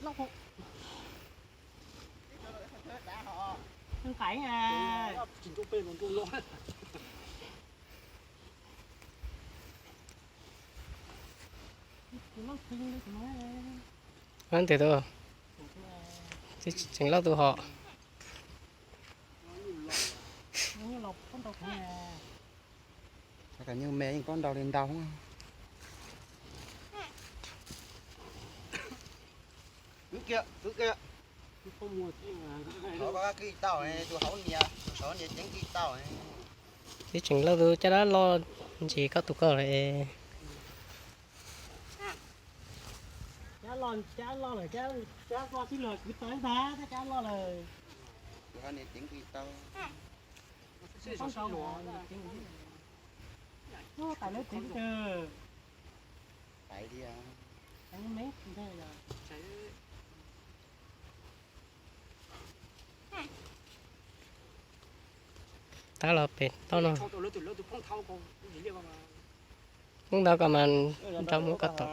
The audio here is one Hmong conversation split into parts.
Ntawm tus, tseem lauj tus hom. Nyuj me yeej paub nrau li ntau. Twb kiag, twb kiag. Tau, tus hauv nias, tus saum nias ceev kiag tau. Twb tseem lauj tus caj dab loj ntsis koj tus koj lawm. Caj dab loj, caj dab loj lawm, caj dab loj tib lawm, kwv tau ib ntag, caj dab loj lawm. Tus hauv nias ceev kiag tau. Tais lawv tsev twg? Tais li. Tab los pem toj no. Poob ntau koj mas nrau mus koj tom.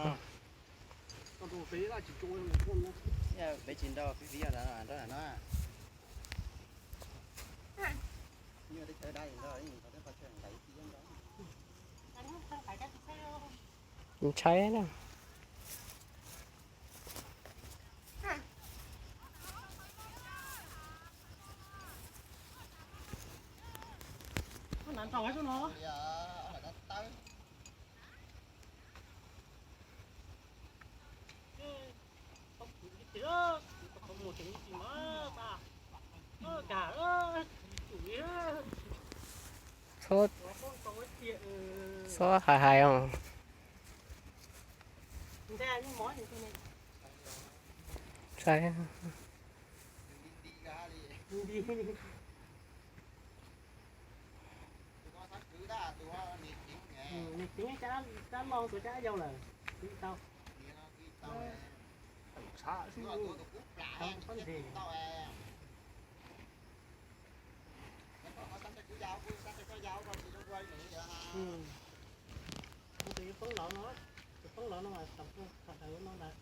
Peb tsis nrau, peb fiv yog nrau no. Ntshai na. Txhob, txhob hais hais os. Ntshai. Nws ceev cab, cab loj tus cab yau lawm, kwv tau. Tau pob ntseg. Tus poob lov no, tus poob lov no mas tau poob qhov daws no ntag.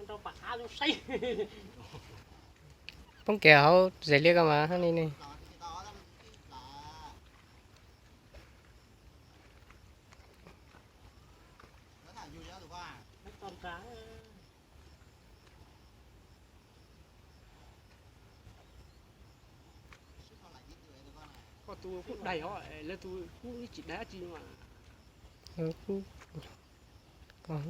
Nrau pam av zoo saib. Poob kiag hauv zes liab ko mas hab li ne. Koj tus kuj daig os, lawv tus kuj tsis daig dab tsi mas. Kuj, kuj.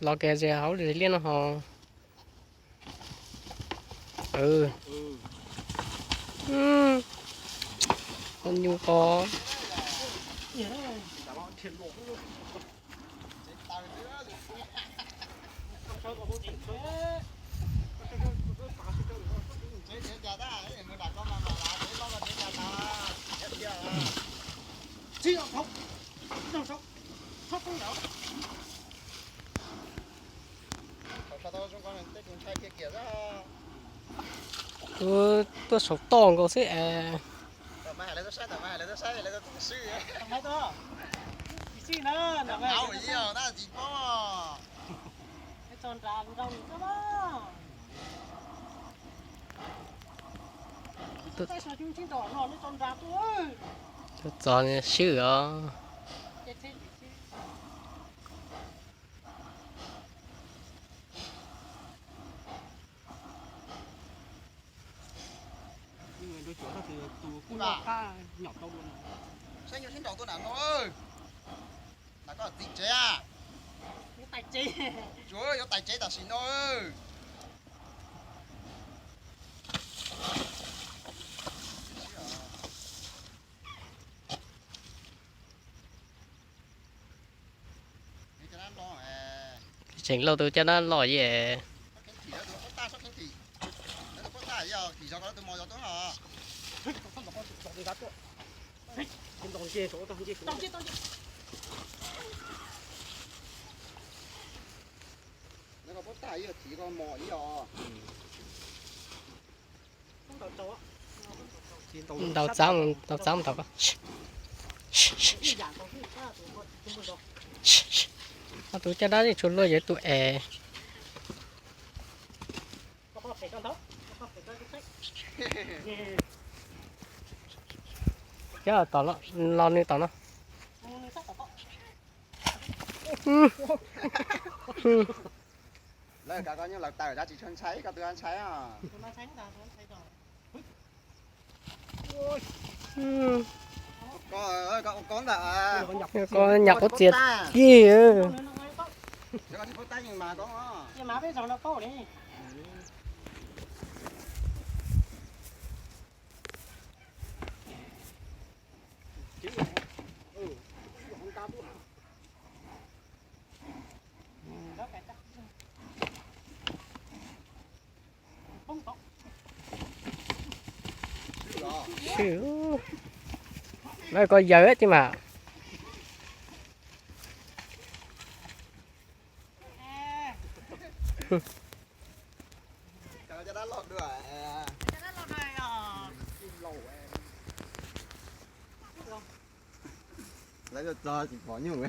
Los kiag zes hauv zes liab no ho. Nyuj ko. Kuv tuaj saum toj nkaus xwb es. Txov swb os. Saib nyuj sib nraus tuaj nram no. Nram koj txiv tsev a. Tsuav yuav tais tsev tam sim no. Tseem lauj tus caj dab loj ye. Ntaus txav, ntaus txav ntaus ko. Ob tug caj dab yeej tshuav luag yog ib tug es. Cab tom no, los nws tom no. Lawv kav koj nyuj lawv taws dab tsis tshua ntshai, koj twb ntshai os. Koj nyam qhuav txias kiag. Lawv ko yawg ib tug mas. Lawv txog tsis pom nyuj.